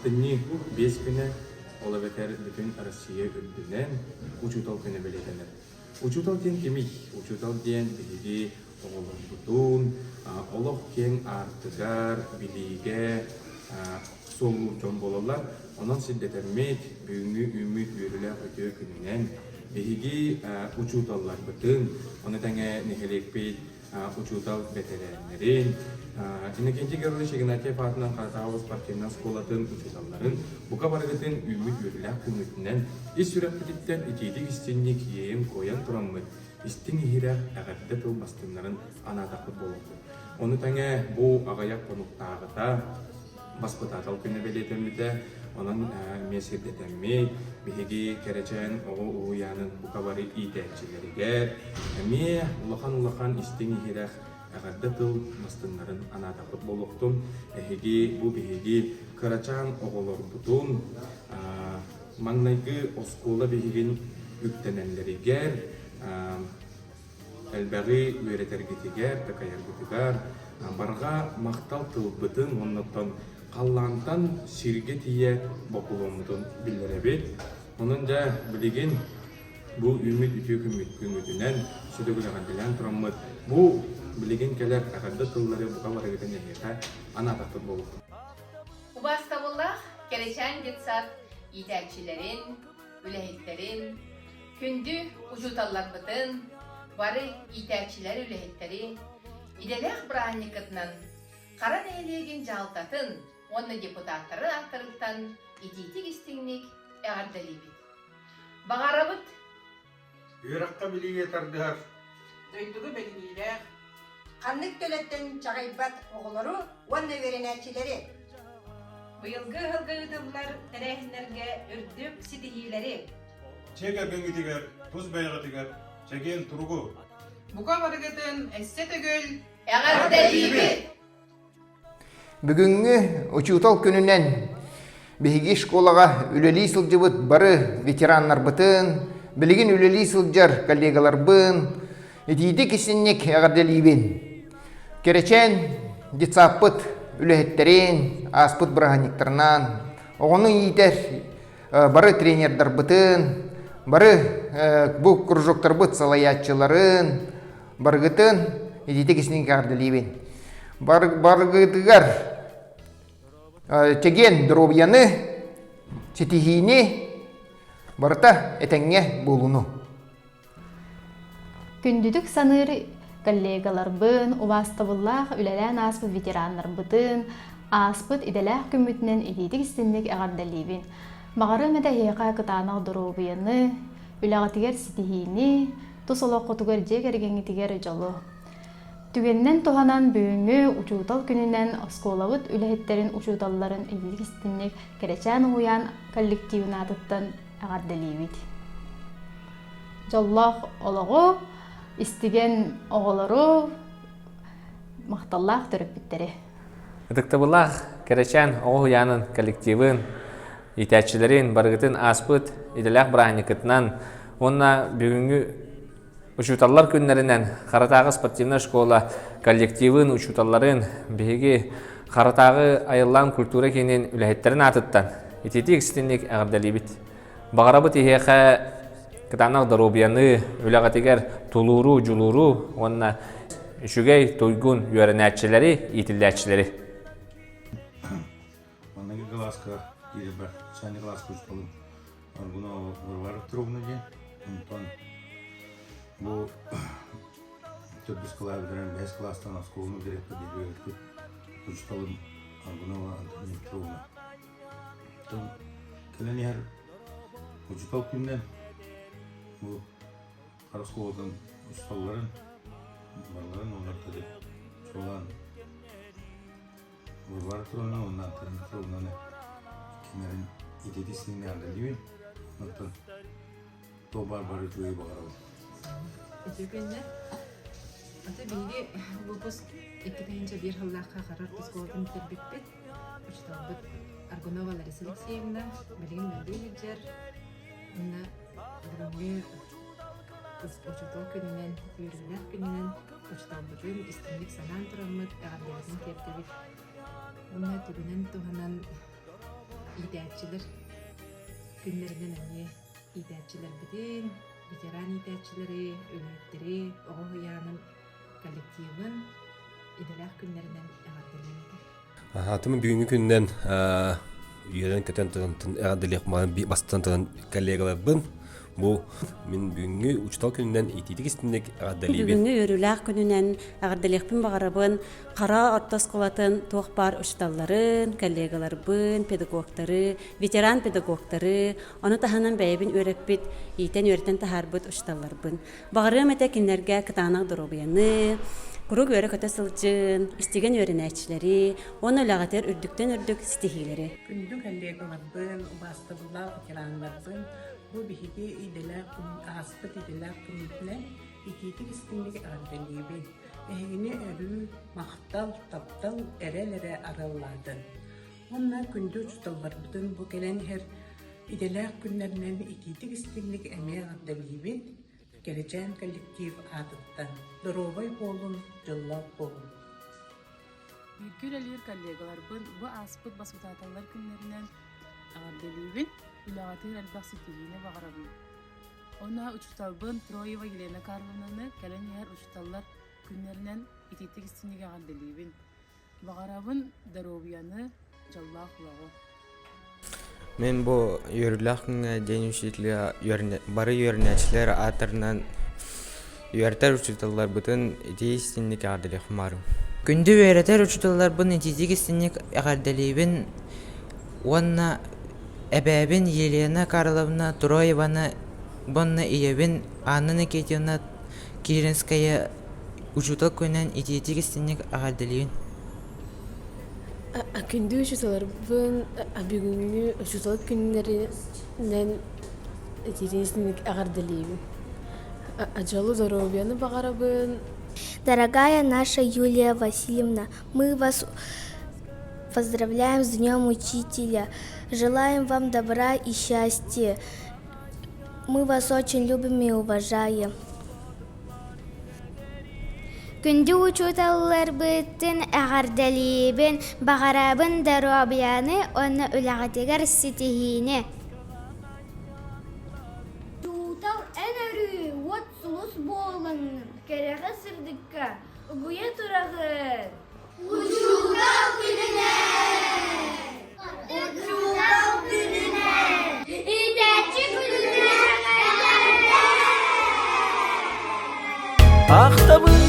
Алтынньы 5 күнэ, ол эбэтэр бүтүн Россия үрдүнэн Учуутал күнэ бэлиэтэнэр. Учуутал диэн кимий? Учуутал диэн биһиги оҕолорбутун олох киэҥ аартыгар, билиигэ суоллуур дьон буолаллар. Онон сирдэтэммит, бүгүҥҥү үүммүт үөрүүлээх үтүө күнүнэн биһиги учууталларбытын, ону тэҥэ нэһилиэкпит учуутал бэтэрээннэрин, Иннокентий Гаврилович Игнатьев аатынан Харатаҕа спортивнай оскуолатын учууталларын бука барыгытын үүммүт үөрүүлээх күҥҥүтүнэн ис сүрэхпититтэн итиитик-истиҥник иэйэн-куойан тураммыт истиҥ-иһирэх эҕэрдэ тыл бастыҥнарын анаатахпыт буолуохтун. Ону тэҥэ бу аҕыйах хонуктааҕыта баспытаатал күнэ бэлиэтэммитэ, онон эмиэ сирдэтэммит, биһиги кэрэчээн оҕо уһуйаанын бука бары иитээччилэригэр эмиэ улахан-улахан истиҥ-иһирэх эҕэрдэ тыл бастыҥнарын анаатахпыт буолуохтун. Эһиги бу биһиги кырачаан оҕолорбутун маҥнайгы оскуола биһигин үктэнэллэригэр элбэҕи үөрэтэргитигэр, такайаргытыгар барҕа махтал тылбытын уонна халлаантан сиргэ тиийэ бокулуоммутун биллэрэбит. Онон дьэ билигин бу үүммүт үтүө күммүт күҥҥүтүнэн сүдүгүн эҕэрдэлээн тураммыт бу билигин кэлэр эҕэрдэ тыллары бука барыгытын эһиэхэ анаатахпыт буолуохтун. Убаастабыллаах Кэрэчээн детсад иитээччилэрин, үлэһиттэрин, күндү учууталларбытын, бары иитээччилэр үлэһиттэри идэлээх бырааһынньыккытынан Хара нэһилиэгин дьаһалтатын уонна депутаттарын ааттарыттан итиитик-истиҥник эҕэрдэлиибит. Баҕарабыт Үөрэххэ билиигэ тардыһар Дойдуга бэриниилээх Ханнык төлөттөн чаҕыйбат оҕолору уонна үөрэнээччилэри Быйылгы ыһылга ыытыллар тэрээһиннэргэ үрдүк ситиһиилэри Дьиэ кэргэҥҥитигэр, тус бэйэҕитигэр чэгиэн туругу! Бука барыгытын өссө төгүл эҕэрдэлиибит! Бүгүҥҥү учуутал күнүнэн биһиги школаҕа үлэлии сылдьыбыт бары ветераннарбытын, билигин үлэлии сылдьар коллегаларбын итиитик истинник эҕэрдэлиибин. Кэрэчээн детсаппыт үлэһиттэрин, ааспыт бырааһынньыктарынан, оҕону иитэр бары тренердарбытын, бары бу кружоктарбыт салайааччыларын, Барыгытын итиитик истиҥ эҕэрдэлиибин. Барыгытыгар чэгиэн доруобуйаны, ситиһиини, барыта этэҥҥэ буолууну. Күндүтүк саныыр коллегаларбын, убаастабыллаах үлэлээн ааспыт ветераннарбытын, ааспыт идэлээх күммүтүнэн итиитик истинник эҕэрдэлиибин. Баҕарыам этэ эһиэхэ кытаанах доруобуйаны, үлэҕитигэр ситиһиини, тус олоххутугар дьиэ кэргэҥҥитигэр дьолу. Түгэнинэн туһанан бүгүҥҥү учуутал күнүнэн оскуолабыт үлэһиттэрин учууталларын итиитик истинник Кэрэчээн уһуйаан коллективын аатыттан эҕэрдэлиибит. Дьоллоох олоҕу, истигэн оҕолору, махталлаах төрөппүттэри. Ытыктабыллаах Кэрэчээн оҕо уһуйаанын коллективын, иитээччилэрин барыгытын ааспыт идэлээх бырааһынньыккытынан уонна бүгүҥҥү учууталлар күннэринэн Харатааҕы спортивнай школа коллективын, учууталларын, биһиги Харатааҕы айыллаан культура киинин үлэһиттэрин аатыттан ититик истинник эҕэрдэлиибит. Баҕарабыт иһиэхэ кытаанах доруобуйаны, үлэҕитигэр тулууру, дьулууру уонна үчүгэй, туйгун үөрэнээччилэри, иитиллээччилэри. Манныгы кылааска киирбэр, начальник кылааска учууталым Аргунова Варвара Петровна диэн. Онтон бу төрдүс кылааһы бүтэрэн бэһис кылаастан оскуоланы директор диэри учууталым Аргунова Антонина Петровна. Оттон кэлэн иһэр учуутал күнүнэн бу хара оскуолатын учууталларын барыларын уонна чуолаан Варвара Петровна уонна Антонина Петровнаны кинилэрин итити сиҥнээҕдэлиибин. Оттон туох баар бары үчүгэйи баҕарабын. Үтүө күннэр. Аты биһиги выпуск 2001 сыллаахха Харар оскуолатын бүтэрбиппит. Учууталбыт Аргунова Лариса Алексеевна билигин мөлдүү сылдьар. Уонна бүгүҥҥү учуутал күнүнэн, үөрүүлээх күнүнэн учууталбытын истиҥник санаан тураммыт эҕэрдэбитин тиэрдэбит. Уонна түгэнэн туһанан. иитээччилэр күннэринэн эмиэ иитээччилэрбитин, ветеран иитээччилэри, үлэһиттэри, оҕо уһуйаанын коллективын идэлээх күннэринэн эҕэрдэлиэм этэ. Аһаатым бүгүҥҥү күнүнэн үөрэн-көтөн туран эҕэрдэлиэх бастатан туран коллегаларбын бу мин бүгүҥҥү учуутал күнүнэн итиитик истинник эҕэрдэлиибин. Бүгүҥҥү үөрүүлээх күнүнэн эҕэрдэлиэхпин баҕарабын Хара орто оскуолатын туох баар учууталларын, коллегаларбын, педагогтары, ветеран педагогтары, ону таһынан бэйэбин үөрэппит, иитэн-үөрэтэн таһаарбыт учууталларбын. Баҕарыам этэ кинилэргэ кытаанах доруобуйаны, куруук үөрэ-көтө сылдьын, истигэн үөрэнээччилэри уонна үлэҕитигэр үрдүктэн үрдүк ситиһиилэри. Күндү коллегаларбын, убаастабыллаах ветераннарбын, бу биһиги идэлээх күн, ааспыт идэлээх күммүтүнэн итиитик истиҥник эҕэрдэлиибин. Эһигини өрүү махтал, таптал, эрэл эрэ арыаллаатын. Уонна күндү учууталларбытын бу кэлэн иһэр идэлээх күннэринэн итиитик-истиҥник эмиэ эҕэрдэлиибит, Кэрэчээн коллектив аатыттан доруобай буолун, дьоллоох буолун! Бииргэ үлэлиир коллегаларбын бу ааспыт баспытааталлар күннэринэн эҕэрдэлиибин, үлэҕитигэр элбэх ситиһиини баҕарабын. Онно учууталбын Троева Елена Карловнаны кэлэн иһэр учууталлар күннэринэн итиитик истиҥник эҕэрдэлиибин. Баҕарабын доруобуйаны, дьоллоох олоҕу. Мин бу үөрүүлээх күҥҥэ День учителя бары үөрэнээччилэр ааттарынан үөрэтэр учууталларбытын итии истиҥник эҕэрдэлиэхпин баҕарабын. Күндү үөрэтэр учууталларбын итиитик истиҥник эҕэрдэлиибин уонна эбээбин Елена Карловна Троеваны уонна ийэбин Анна Никитьевна Киринская учуутал күнүнэн итиитик истиҥник эҕэрдэлиибин. Күндү учууталларбын бүгүҥҥү учуутал күннэринэн итиитик истиҥник эҕэрдэлиибин. Дьолу, доруобуйаны баҕарабын. Дорогая наша Юлия Васильевна, мы вас поздравляем с Днем Учителя. Желаем вам добра и счастья. Мы вас очень любим и уважаем. Күндү учууталларбытын эҕэрдэлиибин, баҕарабын доруобуйаны уонна үлэҕитигэр ситиһиини. Учуутал эн өрүү уот сулус буолаҥҥын, кэрэҕэ сырдыкка угуйа тураҕын. Учуутал күнүнэн! Учуутал күнүнэн! Иитээччи күнүнэн! Ахтабын.